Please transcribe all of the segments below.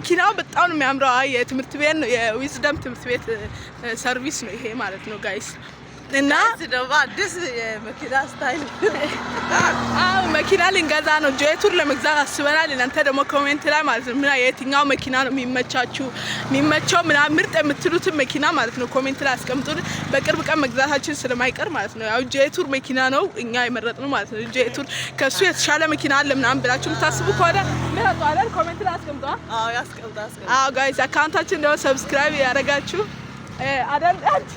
መኪናው በጣም ነው የሚያምረው። አይ የትምህርት ቤት ነው፣ የ Wisdom ትምህርት ቤት service ነው ይሄ ማለት ነው guys። እና ደግሞ አዲስ የመኪና style። አዎ፣ መኪና ልንገዛ ነው። Jetour ለመግዛት አስበናል። እናንተ ደግሞ comment ላይ ማለት ነው ምን የትኛው መኪና ነው የሚመቻችሁ፣ የሚመቸው ምናምን ምርጥ የምትሉትን መኪና ማለት ነው comment ላይ አስቀምጡልን። በቅርብ ቀን መግዛታችን ስለማይቀር ማለት ነው። ያው Jetour መኪና ነው እኛ የመረጥነው ማለት ነው። Jetour ከሱ የተሻለ መኪና አለ ምናምን ብላችሁ የምታስቡ ከሆነ ምረጡ አይደል? Comment ላይ አስቀምጧ። አዎ፣ ያስቀምጣ አስቀምጣ። አዎ guys፣ account ኣችን ደግሞ subscribe ያደረጋችሁ አይደል? አንቺ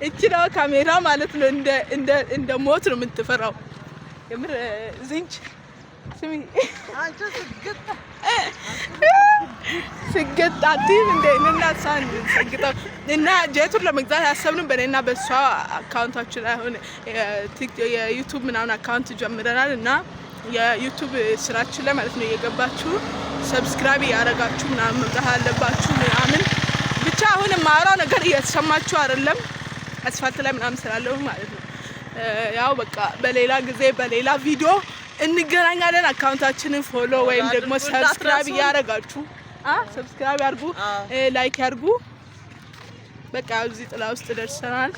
እቺ ደግሞ ካሜራ ማለት ነው እንደ ሞት ነው የምትፈራው። የምር ዝንች ስሚ። አንቺ ስግጥ። ስግጥ አትይም እንደ እኔና እሷን ሰግጠው። እና Jetour ለመግዛት ያሰብነው በእኔና በእሷ account ኣችን ላይ አሁን የ YouTube ምናምን account ጀምረናል እና የ YouTube ስራችን ላይ ማለት ነው እየገባችሁ subscribe እያደረጋችሁ ምናምን መምጣት አለባችሁ ምናምን። ብቻ አሁን የማወራው ነገር እየተሰማችሁ አይደለም፣ አስፋልት ላይ ምናምን ስላለው ማለት ነው። ያው በቃ በሌላ ጊዜ በሌላ ቪዲዮ እንገናኛለን። Account ኣችንን follow ወይም ደግሞ አድርጉ፣ subscribe እንዳትረሱ። እያደረጋችሁ subscribe ያርጉ፣ like ያርጉ። በቃ እዚህ ጥላ ውስጥ ደርሰናል።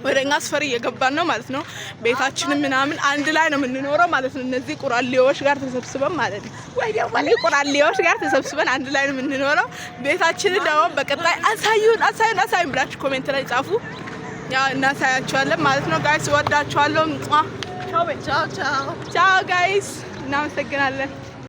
ወደ እኛ ሰፈር እየገባን ነው ማለት ነው። ቤታችንን ምናምን አንድ ላይ ነው የምንኖረው ማለት ነው። እነዚህ ቁራሌዎች ጋር ተሰብስበን ማለት ነው። ወይ ቁራሌዎች ጋር ተሰብስበን አንድ ላይ ነው የምንኖረው። ቤታችንን ደግሞ በቀጣይ አሳዩን፣ አሳዩን፣ አሳዩን ብላችሁ comment ላይ ጻፉ። ያው እናሳያችኋለን ማለት ነው። Guys፣ እወዳችኋለሁ። ቻው ቻው። ቻው guys፣ እናመሰግናለን።